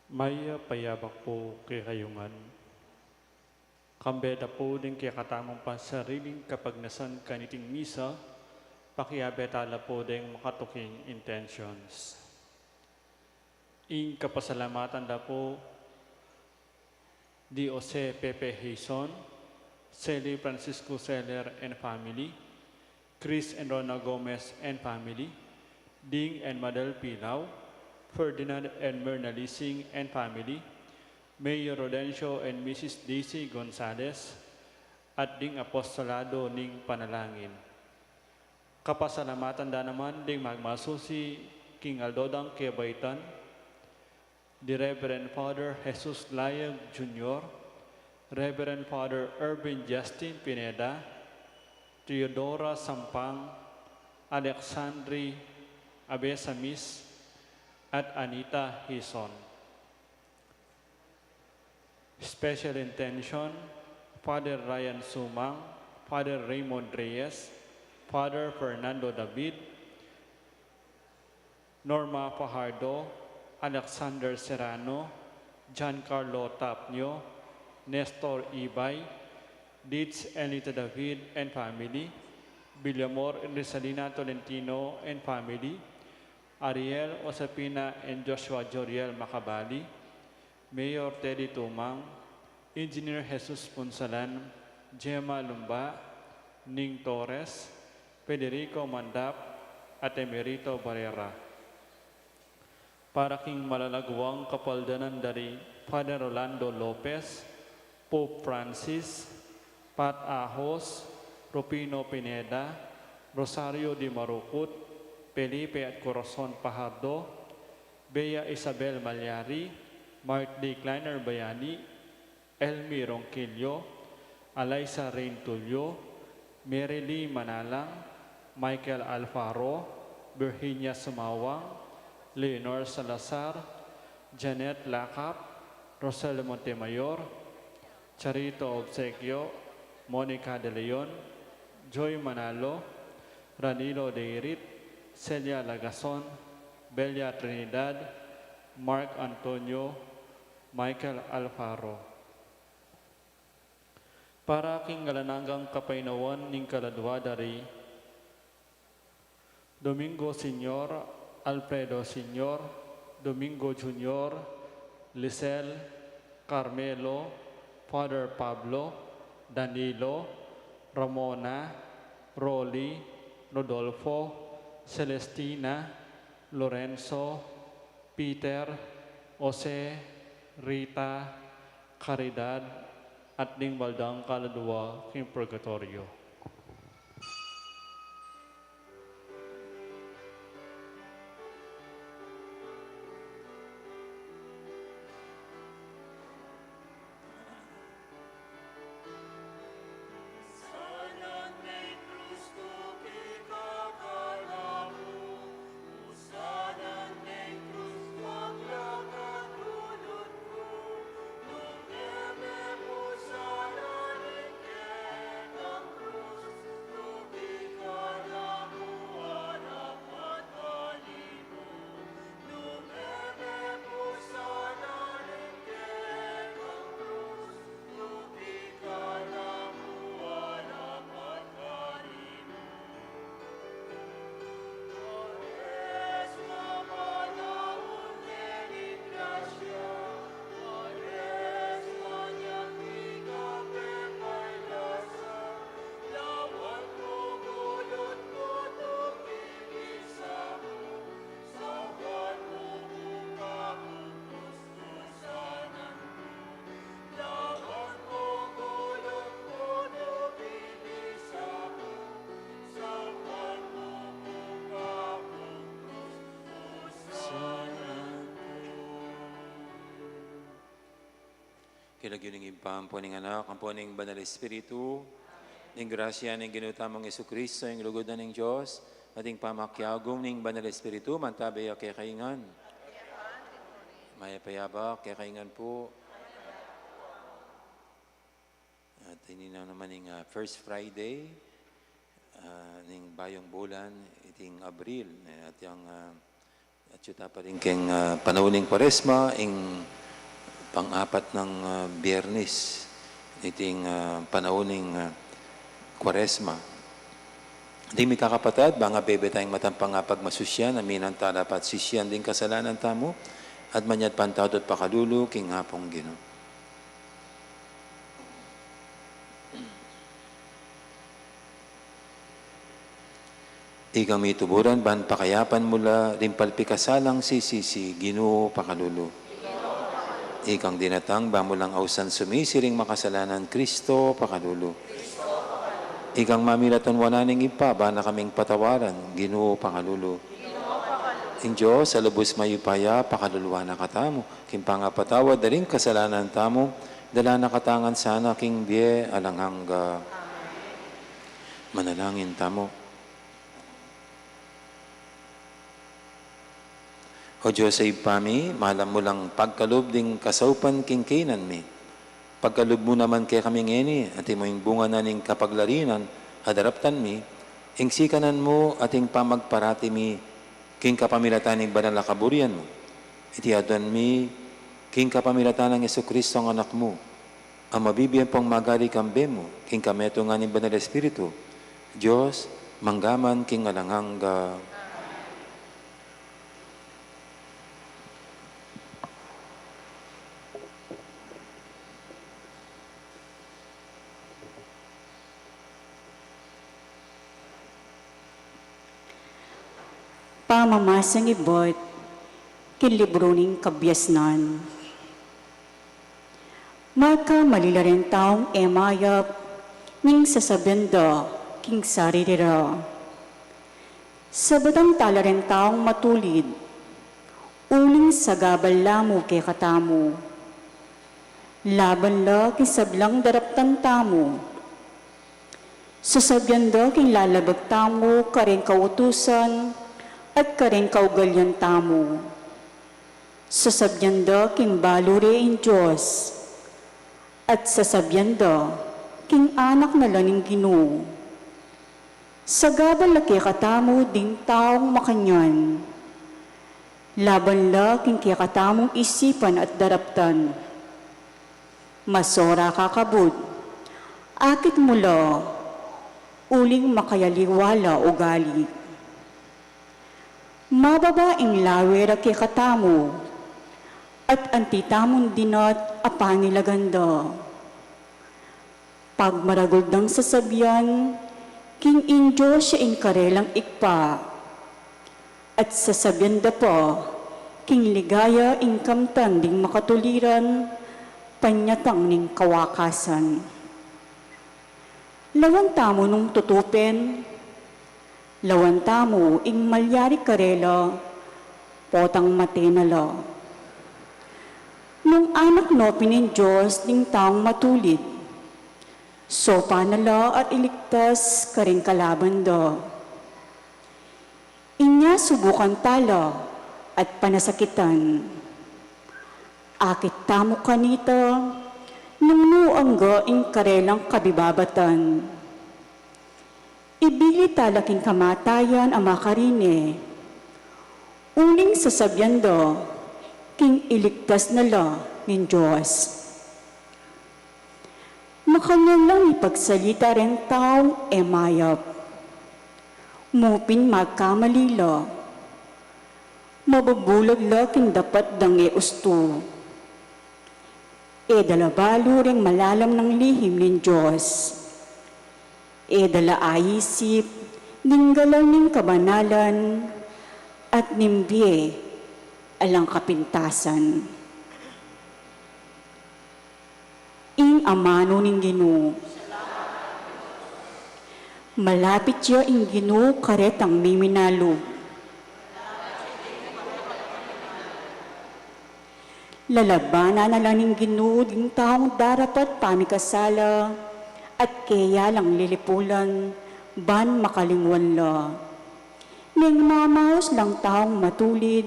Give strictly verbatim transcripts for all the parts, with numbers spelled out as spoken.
Mayap a yabak pu kekayu ngan. Kambe da pu ding kekatamung pansariling kapagnasan kaniting misa, pakiabe tala pu ding makatuking intentions. Ing kapasalamatan da pu di Jose Pepe Hizon, Sally Francisco Seller and family, Chris and Rona Gomez and family, Ding and Madel Pilau, Ferdinand and Myrna Lising and family, Mayor Rodencio and Missus Daisy Gonzalez, at ding apostolado ning panalangin. Kapasalamatan da naman ding magmasusi king aldo dang kebaitan, the Reverend Father Jesus Layag Junior, Reverend Father Erwin Justin Pineda, Theodora Sampang, Alexandri Abesamis, at Anita Hizon. Special intention, Father Ryan Sumang, Father Raymond Reyes, Father Fernando David, Norma Fajardo, Alexander Serrano, Giancarlo Tapnio, Nestor Ibay, Dids Elita David and family, Villamor and Rizalina Tolentino and family, Ariel Josefina and Joshua Joriel Macabali, Mayor Teddy Tumang, Engineer Jesus Punsalan, Gemma Lumba, Ning Torres, Federico Mandap, at Emerito Barrera. Para king malalaguang kapaldanan da ri Father Rolando Lopez, Pope Francis, Pat Ahos, Rufino Pineda, Rosario Di Marucut, Felipe at Corazon Fajardo, Bea Isabel Malyari, Mark D. Kleiner Bayani, Elmi Ronquillo, Alaysa Rain Tulio, Mary Lee Manalang, Michael Alfaro, Virginia Sumawang, Leonor Salazar, Janet Lacap, Rosel Montemayor, Charito Obsequio, Monica De Leon, Joy Manalo, Ranilo Deirit, Celia Lagason, Belia Trinidad, Mark Antonio, Michael Alfaro. Para king alang anggang kapaynawan ning kaladua da ri Domingo Senior, Alfredo Senior, Domingo Junior, Lisel, Carmelo, Father Pablo, Danilo, Ramona, Rolly, Rodolfo, Celestina, Lorenzo, Peter, Jose, Rita, Caridad, at ding baldang kaladua king purgatoryo. King lagyu ning Ibpa, ampo ning Anak, ampo ning Banal Espiritu, ning grasya ning Ginu tamung Jesucristo, ing lugud na ning Dios, at ing pamakiabe ning Banal Espiritu, mantabe ya kekayu ngan. Mayap a yabak kekayu ngan pu. At ini na naman ing, ah, first Friday, ah, ning bayung bulan, iting Abril, eh, at yang, ah, at yuta pa rin keng, ah, panaun ning Kwaresma, ing Pang-apat nang, ah, Biyernes niting, ah, panaun ning, ah, Kuaresma. Ding mikakapatad, bang bebe tayang matampang pagmasusyan, aminan tala pa at sisian ding kasalanan tamu, at manyad pantawad at pakalulu king Apung Ginu. Ikang mituburan ban pakayapan mu la ring palpikasalang sisisi, Ginu, pakalulu. Ikang dinatang ban mu lang ausan sumisi ring makasalanan, Kristo, pakalulu. Ikang mamilatan wanan ning Ibpa ban na kaming patawaran, Ginu, pakalulu. Ing Dios a lubus mayupaya pakaluluan na katamu, king pangapatawad da ring kasalanan tamu, dala na katamu ngan sana king bie alang angga. Manalangin tamu. O Dios a Ibpa mi, malam mu lang pagkalub ding kasaupan king kainan mi. Pagkalub mu naman kekami ngeni, anti mo ing bunga na ning kapaglarinan a daraptan mi, ing sikanan mu at ing pamagparati mi, king kapamilatan ning banal a kaburian mu. Iti aduan mi, king kapamilatan nang Jesucristo ang Anak mu, a mabibie ampong magari kambe mu, king kametungan ning Banal Espiritu, Dios, mangga man king alang angga. Pamamasang ibat king libru ning Kabiasnan. Magkamali la ring taung e mayap ning sasabian da king sarili ra. Sabatan tala ring taung matulid, uling sagabal la mu kekatamu. Laban la king sablang daraptan tamu. Sasabian da king lalabag tamu karing kautusan at karing kaugalian tamu. Sasabian da king balu re ing Dios, at sasabian da king anak na la ning Ginu. Sagabal la kekatamu ding taung makanyan, laban la king kekatamung isipan at daraptan. Masora kakabud, akit mu la, uling makayaliwa la ugali. Mababa ing lawe ra kekatamu, at anti tamung dinat a pangilagan da. Pagmaragul dang sasabian, king ing Dios ya ing karelang Ibpa. At sasabian da pa, king ligaya ing kamtan ding makatuliran, panyatang ning kawakasan. Lawan tamu nung tutupen, lawan tamu ing malyari karela, potang mate na la. Nung anak no pin ning Dios ding taung matulid, sopan na la at iligtas karing kalaban da. Inya subukan tala at panasakitan. Akit tamu kanita, nung nu angga ing karelang kabibabatan. Ibili tala king kamatayan a makarine. Uling sasabian da, king iligtas na la ning Dios. Makanyan lang ipagsalita ring taung e mayap. Mu pin magkamali la. Mabubulag la king dapat dang e ustu. E da la balu ring malalam nang lihim ning Dios. E da la aisip ding galal ning kabanalan at ning bie alang kapintasan. Ing amanu ning Ginu. Malapit ya ing Ginu karetang miminalub. Lalabanan na la ning Ginu ding taung darapat pamikasala at keya lang lilipulan ban makalingwan la. Ning mamaus lang taung matulid,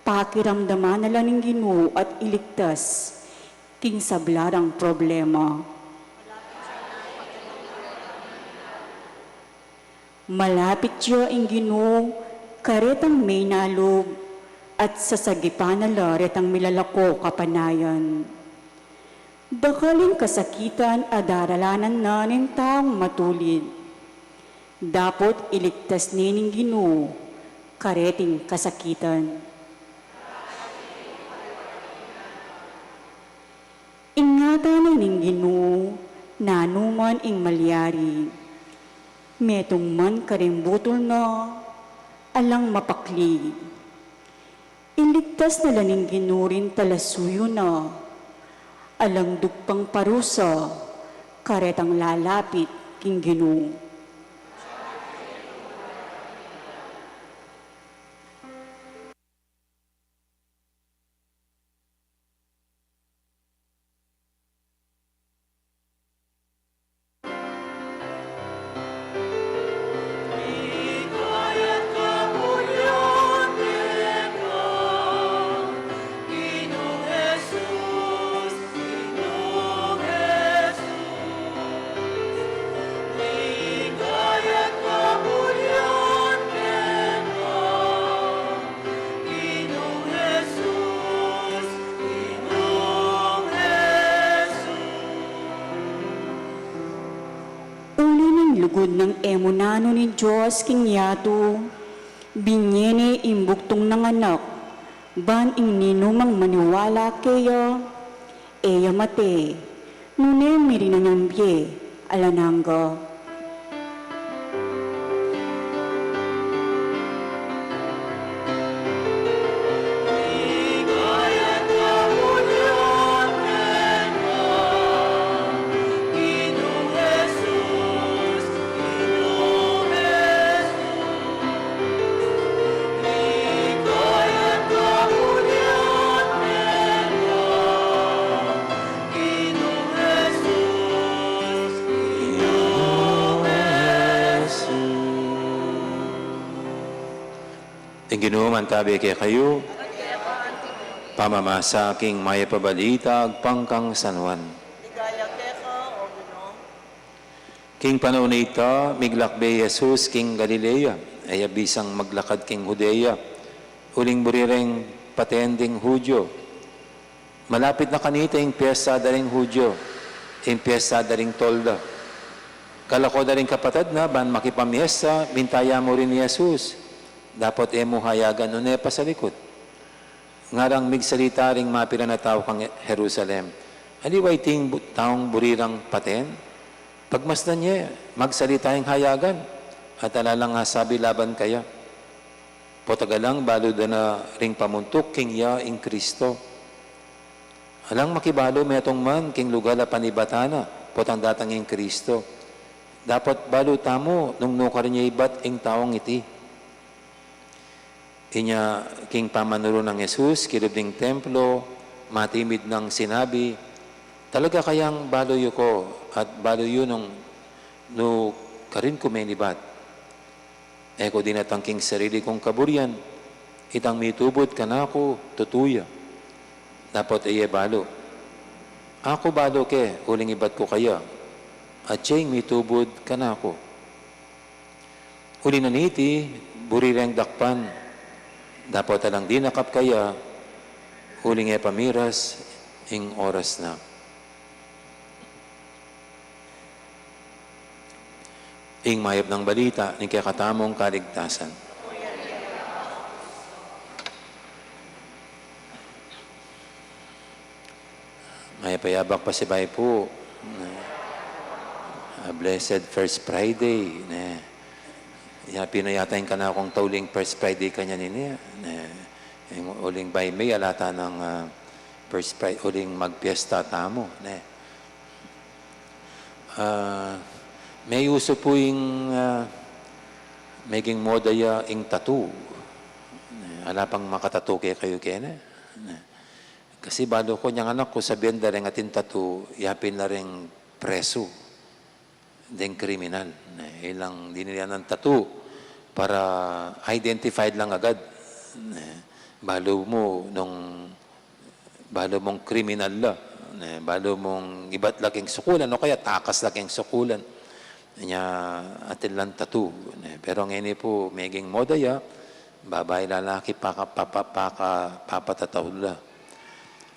pakiramdaman na la ning Ginu at iligtas king sabla rang problema. Malapit ya ing Ginu karetang minalub at sasagipan na la retang milalako kapanayan. Dakal ing kasakitan a daralanan na ning taung matulid. Dapot iligtas ne ning Ginu kareting kasakitan. Ingatan ne ning Ginu nanu man ing malyari. Metung man karing butul na, alang mapakli. Iligtas na la ning Ginu ring talasuyu na, alang dugpang parusa karetang lalapit king Ginu. Uli ning lugud nang e mu nanu ning Dios king yatu, binie ne ing bugtung nang anak, ban ing ninumang maniwala keya, e ya mate, nune mirinan yang bie alang angga. Ing Ginu mantabi kekayu. Pamamasa king Mayap a Balita agpang kang San Juan. Ligaya keka, O Ginu. King panaun a ita, miglakbe i Jesus king Galilea, e ya bisang maglakad king Judea, uling buri reng paten ding Judio. Malapit na kanita ing piesta da ring Judio, ing piesta da ring Tolda. Kalako da ring kapatad na ban makipamiesta, minta ya mu rin i Jesus. Dapot e mu hayagan, nune pasalikut. Ngarang migsalita ring mapilan a tau kang Jerusalem, "Aliwa iting bu-, taung buri rang paten? Pagmasdan ye, magsalita ing hayagan, at ala lang asabi laban kaya." Potagalang balu da na ring pamuntuk king iya ing Kristo. Alang makibalu metung man king lugal a panibatan na, potang datang ing Kristo. Dapot balu tamu nung nukarin ya ibat ing taung iti. Inya king pamanuru nang Jesus kilub ning templo, matimid nang sinabi, "Talaga kayang balu yu ku, at balu yu nung nukarin ku menibat. E ku dinatang king sarili kung kaburian itang mitubud kanaku tutu ya." Dapot e ye balu, "Aku balu ke, uling ibat ku kaya, at siya ing mitubud kanaku." Uli na niti, buri reng dakpan, dapot alang dinakap kaya, uling e pa miras ing oras na. Ing mayap nang balita ning kekatamung kaligtasan. Mayap a yabak, pasibayu pu. A blessed First Friday, ne. Yapin na yata ing kanakung tauling First Friday kanyan ini, ne. Ing uling by May, ala ta nang, ah, First Friday, uling magpiesta tamu, ne. Ah, meyusu pu ing, ah, meging moda ya ing tattoo. Ne, ala pang maka-tattoo kekayu kene, ne. Kasi balu ku, inyang anak ku, sabian da reng atin tattoo, yapin la reng presu, deng kriminal. Ne, ilang dinilian nang tattoo para identified lang agad. Ne, balu mu nung, balu mung kriminal la. Ne, balu mung ibat la king sukulan, o kaya takas la king sukulan. Inya atin lang tattoo. Ne, pero ngeni pu, meging moda ya, Babai, lalaki, paka-, papa-, paka-, papatataw la.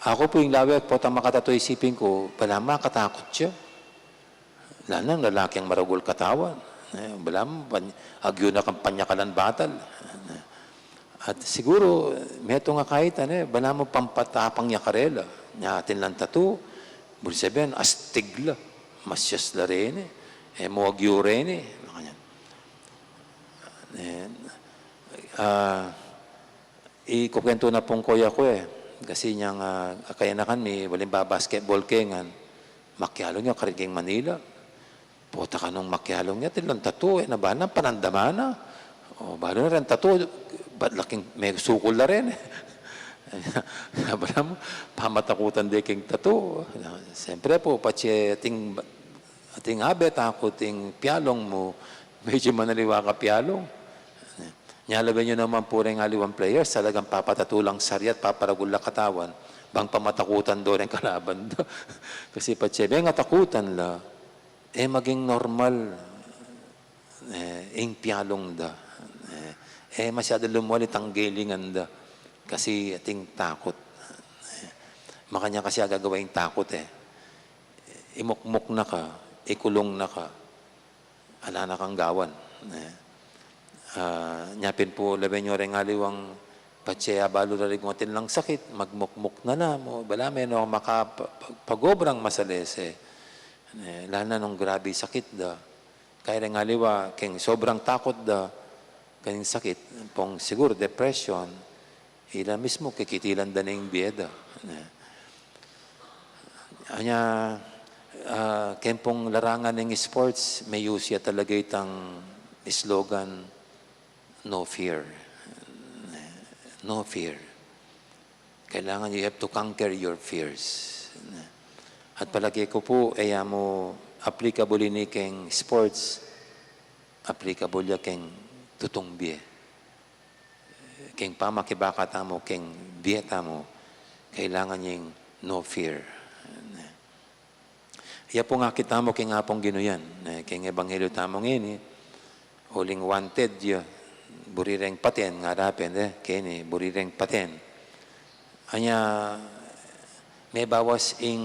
Aku pu ing lawe ku, potang makatatu, isipin ku, balamu makatakut ya. Lala't lalaki yang maragul katawan. Eh, balamu pan-, agyu na kang panyakalan batal. At siguru, metung a kaitan, eh, balamu pampatapang ya karela. Nya atin lang tatu, buri sabian, astig la, masias la reni, eh, mu agyu reni, makanyan. Eh, ah, Ikukwentu na pung koya ku, eh. Kasi nyang, ah, kayanakan mi, baling ba-basketball ke ngan, makialung ya karin keng Manila. Pota ka nung makialung ya, atin lang tatu, eh, na bana, panandaman na. O, balu na rin tatu, bat laking, me sukul la rin, eh. Balamu, pamatakutan de keng tatu. Siyempre pu, patse ating, ating abe, takut ing pialung mu, medyu manaliwa ka pialung. Nya lawen yu naman pu reng aliwang players, talagang papatatu lang sariat, paparagul la katawan, bang pamatakutan do reng kalaban da. Kasi patse mengatakutan la, e maging normal, eh, ing pialung da. Eh, e masyadu lumual itang gelingan da. Kasi ating takut. Eh, makanyan kasi agagawa ing takut, eh. Imukmuk na ka, ikulung na ka, ala na kang gawan. Eh, ah, nya pin pu, lawen yu reng aliwang patse abalu la ring atin lang sakit, magmukmuk na la mu, balamu e no maka-, pa-, pa-, pagobrang masalese. Eh, lalo na nung grabe sakit da. Kaya reng aliwa, keng sobrang takut da, keng sakit, pung siguru depression, ila mismu kikitilan da na ing bie da. Eh, anya, ah, keng pung larangan ning sports, me-use ya talaga itang slogan, "No fear." No fear. Kailangan you have to conquer your fears. At palage ku pu, e ya mu applicable ini keng sports, applicable ya keng tutung bie. Keng pamakibaka tamu, keng bie tamu, kailangan ing no fear. Iya pung akit tamu keng Apung Ginu yan, eh, keng ebanghelyu tamu ngeni, uling wanted ya, buri reng paten, ngarapin, eh, keni, buri reng paten. Anya, mebawas ing,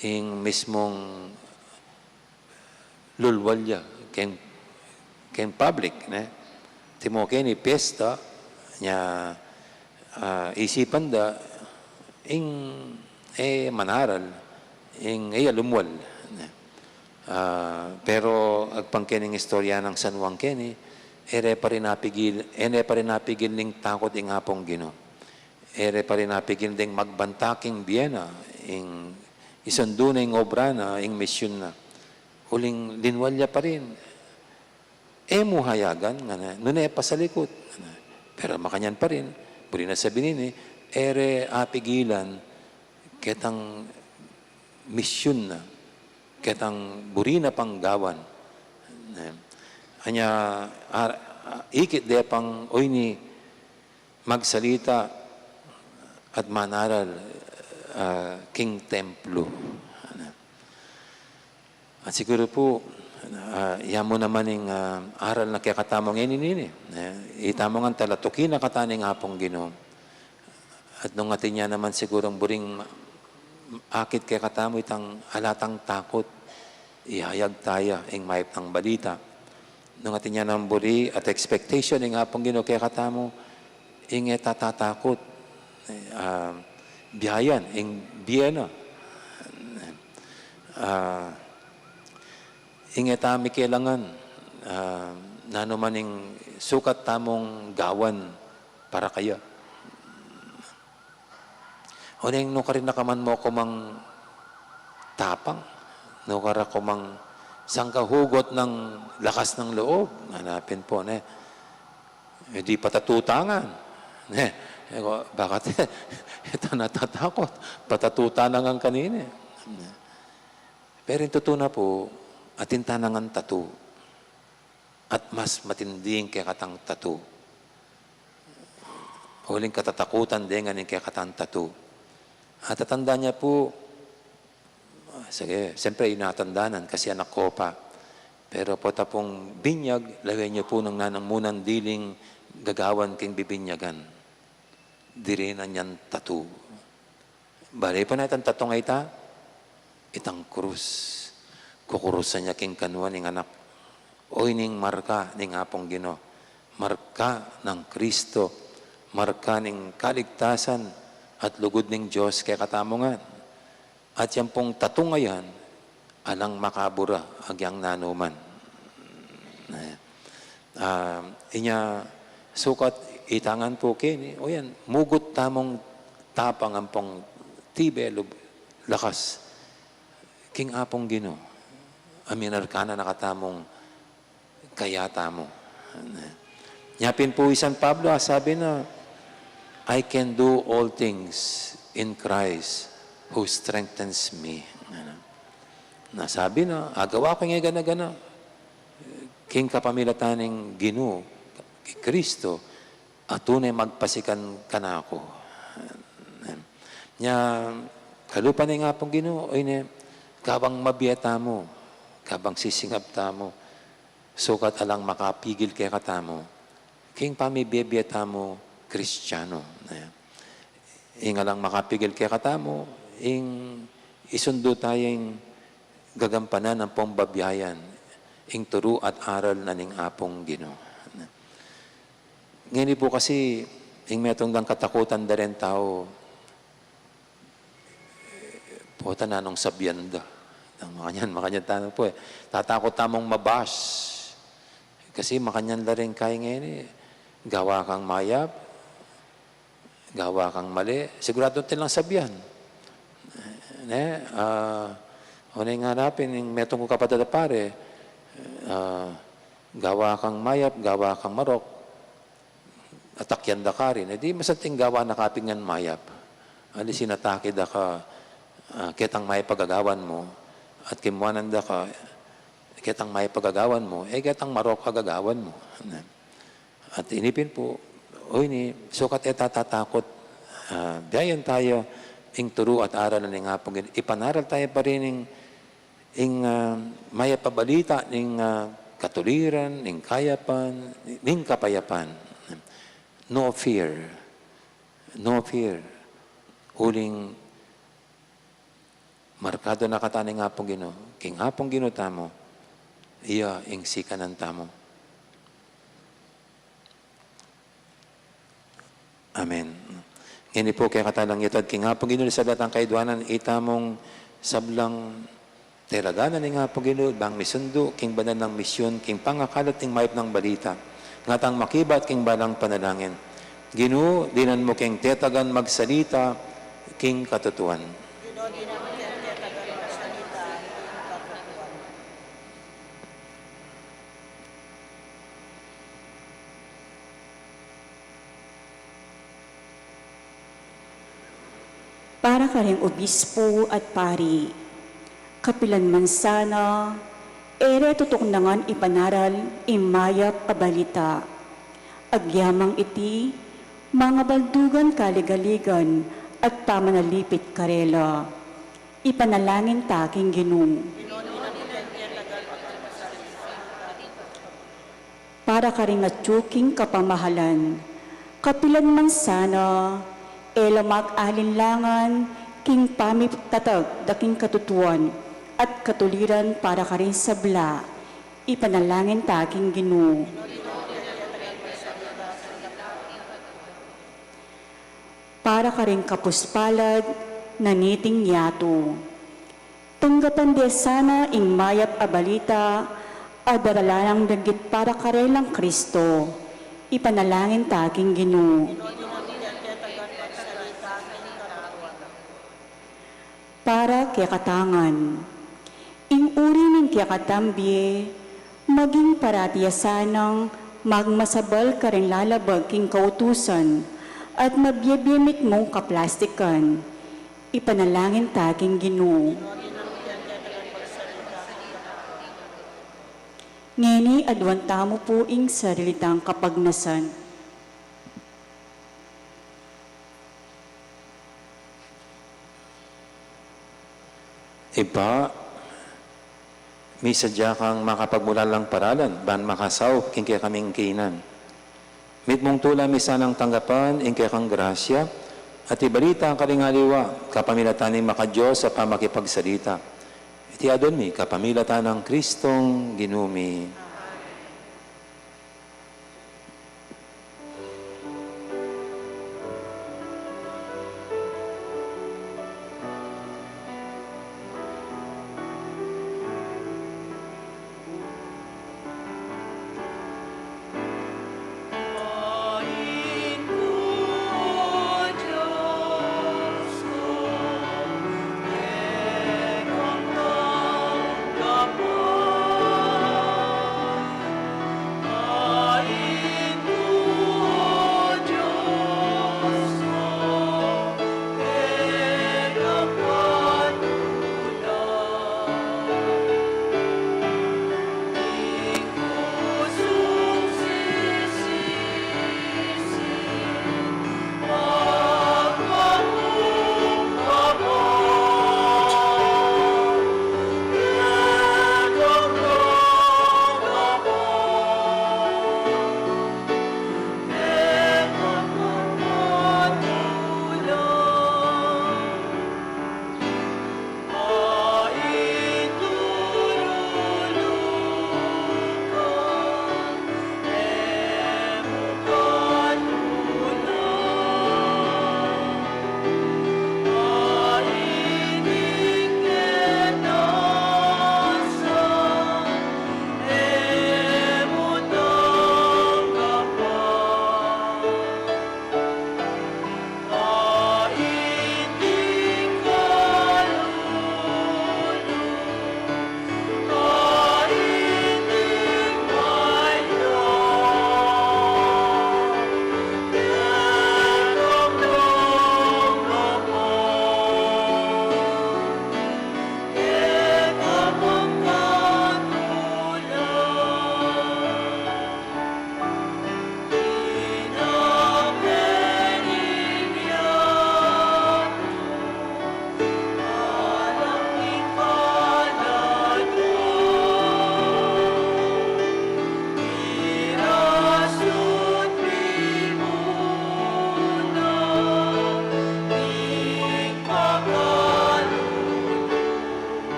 ing mismung lulwal ya keng, keng public, ne? Timu keni piyesta, nya, ah, isipan da, ing, e manaral, ing, e ya lumwal, ne? Ah, pero agpang kening istorya nang San Juan keni, e re pa rin apigil, e re pa rin apigil ning takut ing Apung Ginu. E re pa rin apigil deng magbanta king bie na, ing isundu na ing obra na, ing misyun na. Uling linwal ya pa rin. E mu hayagan, ngana, nune pasalikut, ngana. Pero makanyan pa rin, buri na sabyan ini, e re apigilan ketang misyun na, ketang buri na pang gawan. Anya, ar-, a-, ikit de pang, o ini, magsalita at manaral, ah, king templo. At siguru pu, ah, ya mu naman ing, ah, aral na kekatamu ngeni nini. Eh, itamu ngan talatuki na katamu ning Apung Ginu. At nung atin ya naman sigurung buring akit kekatamu itang ala tang takut, ihayag ta ya ing mayap nang balita. Nung atin ya naman buri at expectation ing Apung Ginu kekatamu, ing e ta tatakut, ah, biayan, ing bie na. Ah, ing e ta mikilangan, ah, nanu man ing sukat tamung gawan para kaya. Oneng nukarin na ka man mu kumang tapang, nukarin ka man sangka hugot nang lakas ng loob, ngana pin pu, ne? E di patatu ta ngan. Ne? E ko, bakat e ta natatakut, patatu ta na ngan kanini. Pero ing tutu na pu, atin ta na ngan tatu. At mas matindi ing kekatang tatu. Uling katatakutan de ngan ing kekatang tatu. At tatandaan ya pu, ah, sige, siyempre, inatandanan kasi anak ko pa. Pero pota pung binyag, lawen yu pu nung nanung munang diling gagawan king bibinyagan. Diri na niyan tatu. Bale pa na itang tatu a ita, itang krus. Kukurusan ya king kanua ning anak. Oyni ing marka ning Apung Ginu. Marka nang Kristo. Marka ning kaligtasan at lugud ning Dios kekatamu ngan. At yang pung tatung a yan, alang makabura agyang nanuman. Eh, ah, inya sukat ita ngan pu keni, o yan, mugut tamung tapang ampong tibe lub lakas king Apung Ginu. A minarka na katamung kaya tamu. Nya pin pu i San Pablo, a sabi na, "I can do all things in Christ who strengthens me." Na sabi na, agawa ku ing gana-gana king kapamilatan ning Ginu, king Kristo, a tune magpasikan kanaku. Nya, kalupa na ing Apung Ginu, oyni, kabang mabie tamu, kabang sisingab tamu, sukat alang makapigil kekatamu king pamibie-bie tamu Kristiano. Ing alang makapigil kekatamu, ing isundu taya ing gagampanan ampong babiayan, ing turu at aral na ning Apung Ginu. Ngeni pu kasi, ing metung dang katakutan da ring tau, pota nanung sabian da. Nang makanyan, makanyan tana pu e. Tatakut tamung ma-bash. Kasi makanyan la ring kai ngeni, gawa kang mayap, gawa kang mali, siguradu atin lang sabian. Ne? Ah, o ne nga napin, ing metung kung kapatad a pari, ah, gawa kang mayap, gawa kang marok, atakyan da karin. E di masanting gawa na kapin ngan mayap. Ali sinataki da ka, ah, ketang mayap a gagawan mu, at kimuanan da ka, ketang mayap a gagawan mu, e ketang marok a gagawan mu. At ini pin pu, oyni, sukat e ta tatakut, ah, biayan taya ing turu at aral na ning Apung Ginu. Ipanaral taya pa rin ing, ing, ah, mayap a balita ning, ah, katuliran, ning kayapan, ning kapayapan. No fear. No fear. Uling markadu na katamu ning Apung Ginu, king Apung Ginu tamu, iya ing sikanan tamu. Amen. Ngeni pu kekatamu lang itad king Apung Ginu, sablang kaiduanan, itamung sablang telaga na ning Apung Ginu, bang misundu king banal nang misyun, king pangakalat ning mayap nang balita, ngatang makibat king balang panalangin. Ginu, dinan mu keng tetagan magsalita king katutuan. Para karing obispo at pari, kapilan man sana, e re tutuknangan ipanaral ing mayap a balita. Agyamang iti, mangabaldugan kaligaligan at pamanalipit karela. Ipanalangin ta king Ginu. Para karing atyu king kapamahalan, kapilan man sana, e la mag-alinlangan king pamitatag da king katutuan at katuliran para karing sabla, ipanalangin ta king Ginu. Para karing kapuspalad na niting yatu. Tanggapan de sana ing mayap a balita a darala nang danggit para karelang Kristo. Ipanalangin ta king Ginu. Para kekatang ngan. Ing uri ning kekatang bie, maging parati ya sanang magmasabal karing lalabag king kautusan at mabie-bie mitmung kaplastikan. Ipanalangin ta king Ginu. Ngeni aduan tamu pu ing sarili tang kapagnasan. Ibpa, Misadya kang makapagmulalang paralan, ban makasaup king kekaming kainan. Mitmung tula mi sanang tanggapan ing kekang grasya, at ibalita karing aliwa, kapamilatan ning makaDiyos a pamakipagsalita. Iti adwan mi, kapamilatan nang Kristong Ginu mi.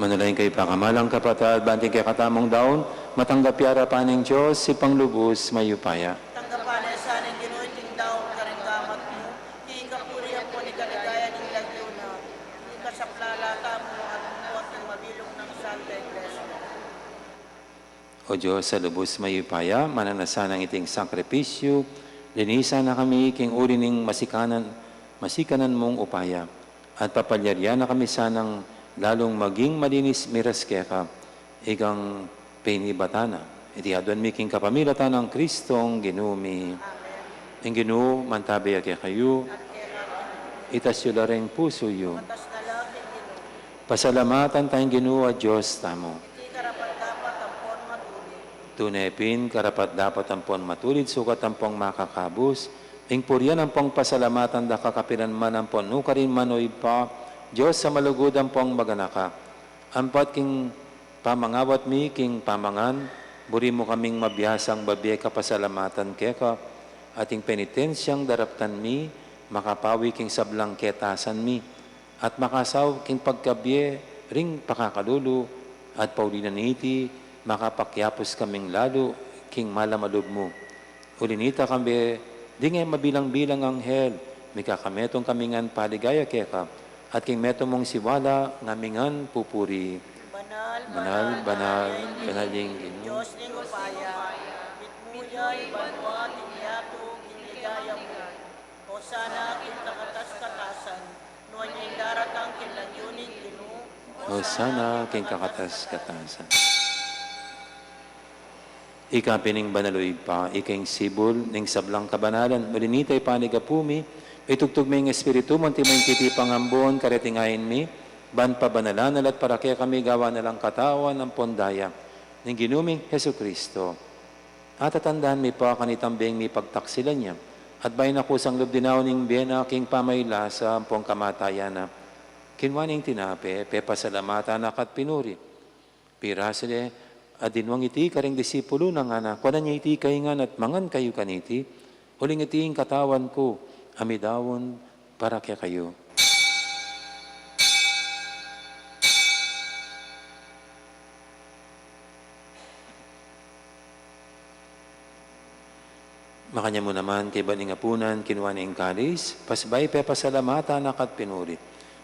Manalangin kayu, pakamalan kung kapatad, ban king kekatamung daun, matanggap ya ing arapan ning Dios, Ibpang lubus mayupaya. Tanggapan na sa ning Ginu iting daun karing gamat mu, king kapurian ampon king kaligayan ning lagyu na, king kasaplalan tamu at ning mabilug nang Santa Iglesia. O Dios a lubus mayupaya, mananu na sanang iting sakripisyu, linisan na kami king uli ning masikanan, masikanan mung upaya, at papalyarian na kami sanang lalung maging malinis miras keka, ikang penibatan na. Iti adwan mi king kapamilatan nang Kristong Ginu mi. Amen. Ing Ginu mantabe ya kekayu. At kekayu. Itas yu la ring pusu yu. Itas na la king Ginu. Pasalamatan taya ing Ginu a Dios tamu. Iti karapat-dapat ampon matulid. Tune pin karapat-dapat ampon matulid, sukat ampong makakabus, ing purian ampong pasalamatan da ka kapilan man ampon nukarin man, o Ibpa, Dios a malugud ampong maganaka. Ampat king pamangawat mi king pamangan, buri mu kaming mabiasang babie kapasalamatan keka, at ing penitensiang daraptan mi, makapawi king sablang ketasan mi, at makasaup king pagkabie ring pakakalulu, at pauli na niti, makapakyapus kaming lalu king malam a lub mu. Uli nita kambe, ding e mabilang-bilang anghel, mikakametung kami ngan paligaya keka, at king metung mung siwala, ngami ngan pupuri. Banal, banal, banal, banal ing Ginu. Dios ning upaya. Ay banua king yatu king ligaya mu. Hosana king kakatas-katasan. Nuan ya ing daratang king lagyu ning Ginu. Hosana king kakatas-katasan. Ika pin ing banal, o Ibpa, ika ing sibul ning sablang kabanalan. Uli na nita, ipanyawad mi, itugtug me ing Espiritu mu, antimo ing titipang ambon, kareting ain mi, ban pabanalan na la at para kekami gawan na lang katawan ampon daya ning Ginu ming Jesucristo. Atatandaan mi pa kanitang beng mipagtaksilan ya, at bayu na kusang lub dinaun ing bie na king pamaylasa ampon kamatayan na, kinua ne ing tinape, pepasalamatan na ka at pinuri, pirasu ne, at dinwang iti karing disipulu na, ngana, kuanan ye iti kayu ngan at mangan kayu kaniti, uling iti ing katawan ku, a midaun para kekayu. Makanyan mu naman, kaybat ning apunan, kinua ne ing kalis, pasibayu pepasalamatan na ka at pinuri,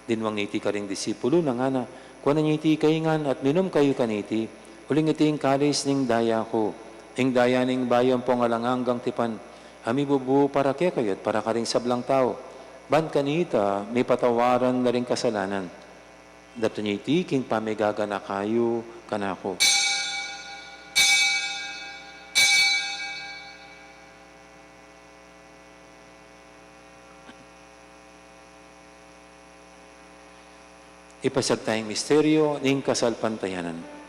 dinwang ne iti karing disipulu na, ngana, kuanan ye iti kayu ngan at minum kayu kaniti, uling iti ing kalis ning daya ku, ing daya ning bayu ampong alang anggang tipan, a mibubu para kekayu at para karing sablang tau, ban kanita mipatawaran la ring kasalanan. Daptan ye iti king pamigaganaka yu kanaku. Ipasiag taya ing misteryu ning kasalpantayanan.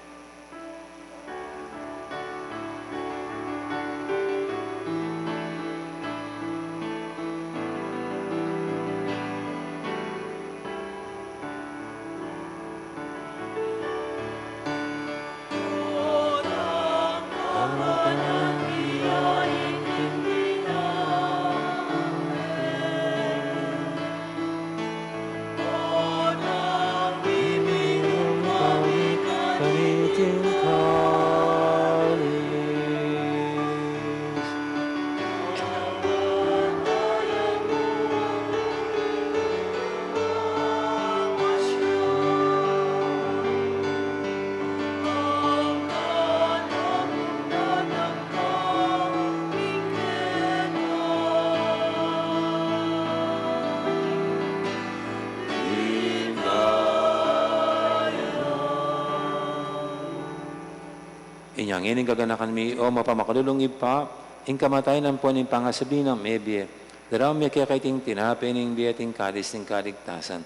Inya ngeni gaganakan mi, o mapamakalulung Ibpa, ing kamatayan ampon ing pangasubli nang mebie, daraun mi keka iting tinape ning bie at ing kalis ning kaligtasan.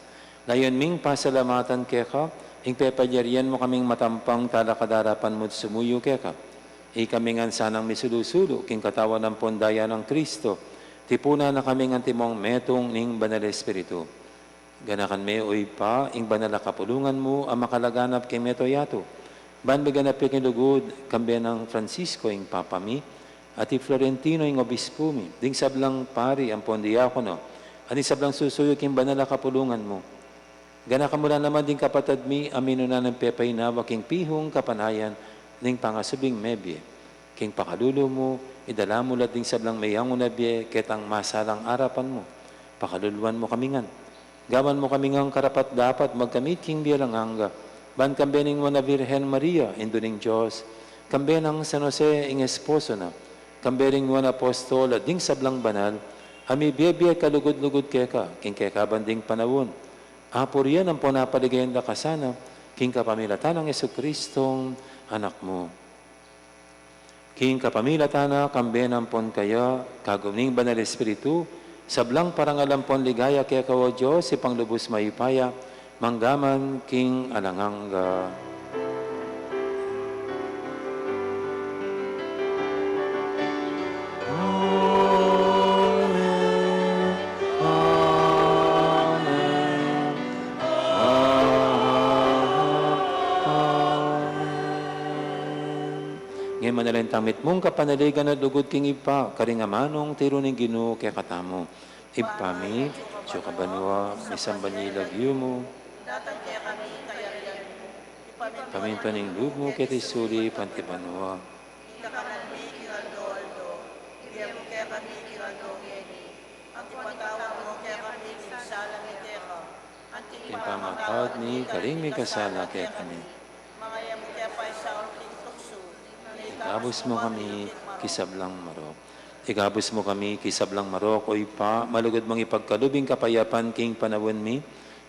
Layun ming pasalamatan keka ing pepalyarian mu kaming matampang talakad king arapan mu at sumuyu keka. Ikami ngan sanang misulu-sulu king katawan ampon daya nang Kristo, tipunan na kaming antimong metung ning Banal Espiritu. Ganakan me, o Ibpa, ing banal a kapulungan mu a makalaganap king mabilug a yatu, ban miganap ya king lugud, kambe nang Francisco ing Papa mi, at i Florentino ing Obispu mi, ding sablang pari ampon diakono, at ding sablang susuyu king banal a kapulungan mu. Ganakan mu la naman ding kapatad mi a minuna nang pepainawa king pihung kapanayan ning pangasubling mebie. King pakalulu mu, idala mu la ding sablang meyangu na bie ketang masalang arapan mu. Pakaluluan mu kami ngan. Gawan mu kami ngan karapat-dapat magkamit king bie alang angga, ban kambe ning Nuan a Virgen Maria, Indu ning Dios, kambe nang San Jose ing esposo na, kambe ring Nuan a Apostol at ding sablang banal a mibie-bie kalugud-lugud keka king kekaban ding panaun. Apurian ampon apaligayan da ka sana king kapamilatan nang Jesucristong Anak mu. King kapamilatan na, kambe na ampon kaya, kagum ning Banal Espiritu, sablang parangal ampon ligaya keka, o Dios, Ibpang lubus mayupaya, mangga man king alang angga. Amen. Amen. Amen. Ngeni manalangin tang mitmung kapanaligan at lugud king Ibpa, karing amanung tiru ning Ginu kekatamu. Ibpa mi, atsu ka banua, misamban ya ing lagyu mu. Datang kekami ing kayarian mu. Pamintuan ing lub mu keti sulip anti banua. Ing kakanan mi king aldo-aldo, ibie mu kekami king aldo ngeni. At ipatawad mu kekami ing sala mi keka, anti ing pamatawad mi karing mikasala kekami. Manga e mu ke paisaul king tuksu, nune ikabus mu kami king King sablang marok. Ikabus mu kami king sablang marok, o Ibpa, malugud mung ipagkalub ing kapayapan king panaun mi,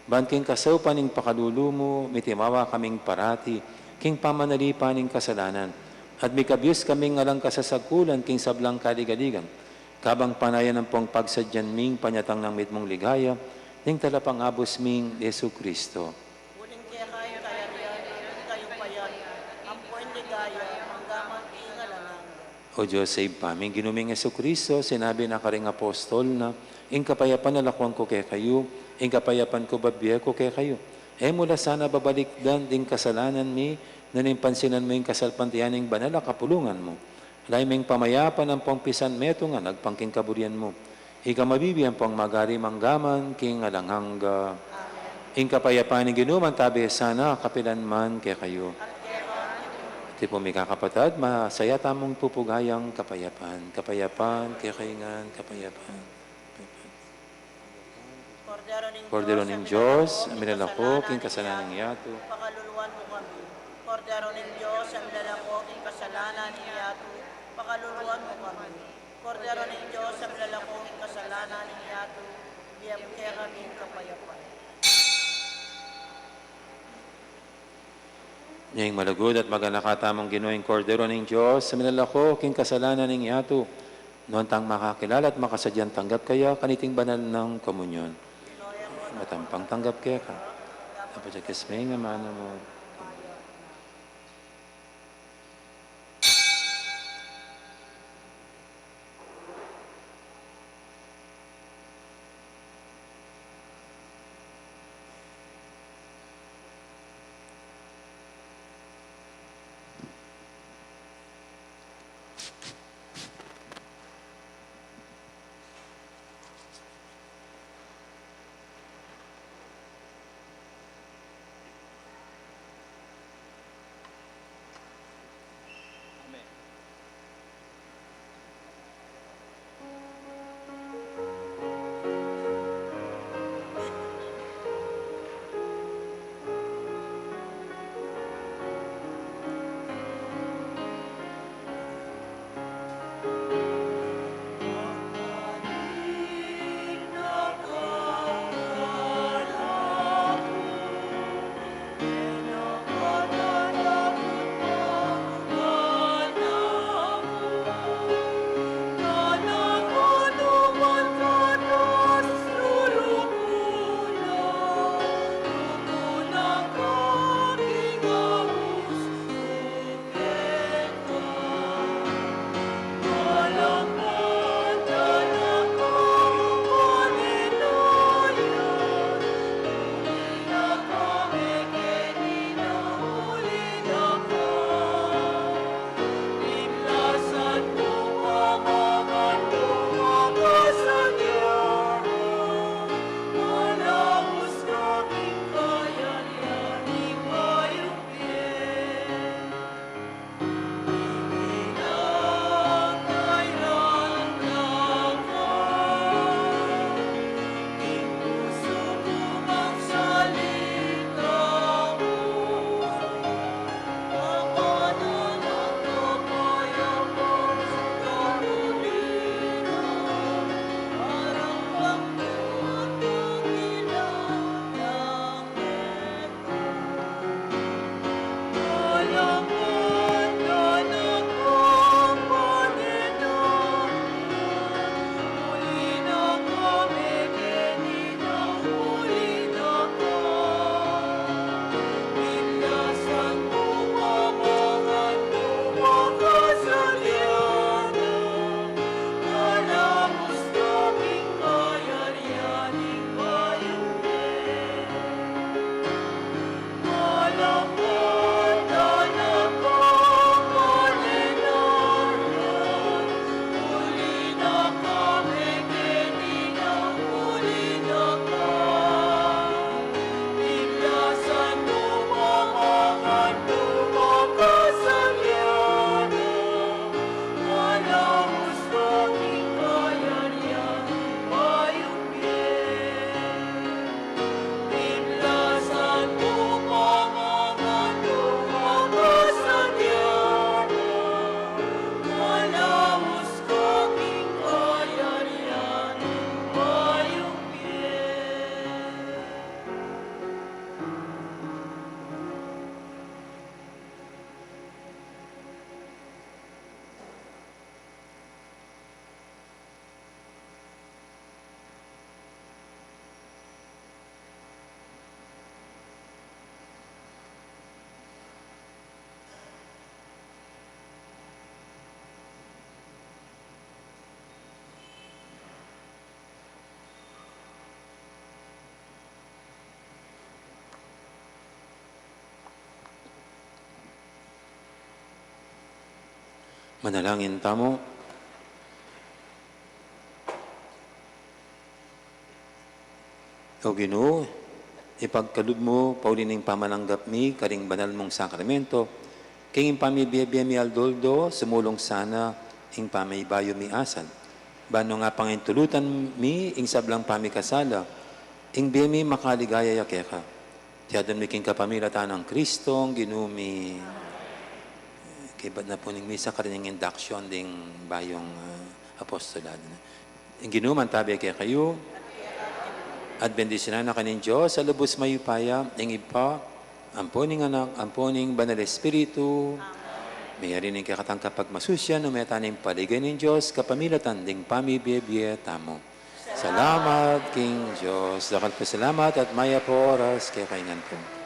ban king kasaupan ning pakalulu mu, mitimawa kaming parati king pamanalipan ning kasalanan, at mikabus kaming alang kasasagkulan king sablang kaligaligan, kabang panayan ampong pagsadyan ming panyatang nang mitmung ligaya ning Talapangabus ming Jesucristo. Uling keka ing kayarian, ing kayupayan, ampon ligaya, mangga man king alang angga. O Dios a Ibpa mi, ing Ginu ming Jesucristo, sinabi na karing apostol na, "Ing kapayapan lalakwan ku kekayu, ing kapayapan ku bibie ku kekayu." E mu la sana babalikdan ding kasalanan mi, nune pansinan mu ing kasalpantayanan ning banal a kapulungan mu. Lalam ning pamayapan ampong pisanmetungan agpang king kaburian mu. Ika mabibie ampong magari mangga man king alang angga. Amen. Ing kapayapan ning Ginu mantabi sana kapilan man kekayu. At keka. Iti pu, mikakapatad, masaya tamung pupugayang kapayapan. Kapayapan kekayu ngan, kapayapan. Kordero ning Dios, a milalako king kasalanan ning yatu, pakaluluan mu kami. Kordero ning Dios, a milalako king kasalanan ning yatu, pakaluluan mu kami. Kordero ning Dios, a milalako king kasalanan ning yatu, ibie mu kekami ing kapayapan. Ing malugud at maganaka tamung Ginu, ing Kordero ning Dios, a milalako king kasalanan ning yatu, nuan tang makakilala at makasadyang tanggap kaya kaniting banal nang komunyon. Matampang tanggap keka. Dapat ya kesmeng amana mo. Manalangin tamu. O Ginu, ipagkalub mu pauli ning pamalanggap mi karing banal mung sakramento, king pamibie-bie mi aldo-aldo, sumulung sana ing pamibayu mi asal. Ban nung apangintulutan mi ing sablang pamikasala, ing bie mi makaligaya ya keka. Iti adwan mi king kapamilatan nang Kristong Ginu mi. Kaybat na pu ning misa karin ing induction ding bayung, ah, apostolado na. Ing Ginu mantabe kekayu. At bendisyunan na kayu ning Dios a lubus mayupaya, ing Ibpa, ampo ning Anak, ampo ning Banal Espiritu. Meyari ning kekatang kapagmasusian, ume tana ing paligaya ning Dios kapamilatan ding pamibie-bie tamu. Salamat king Dios. Dakal pu salamat at mayap a oras kekayu ngan pu.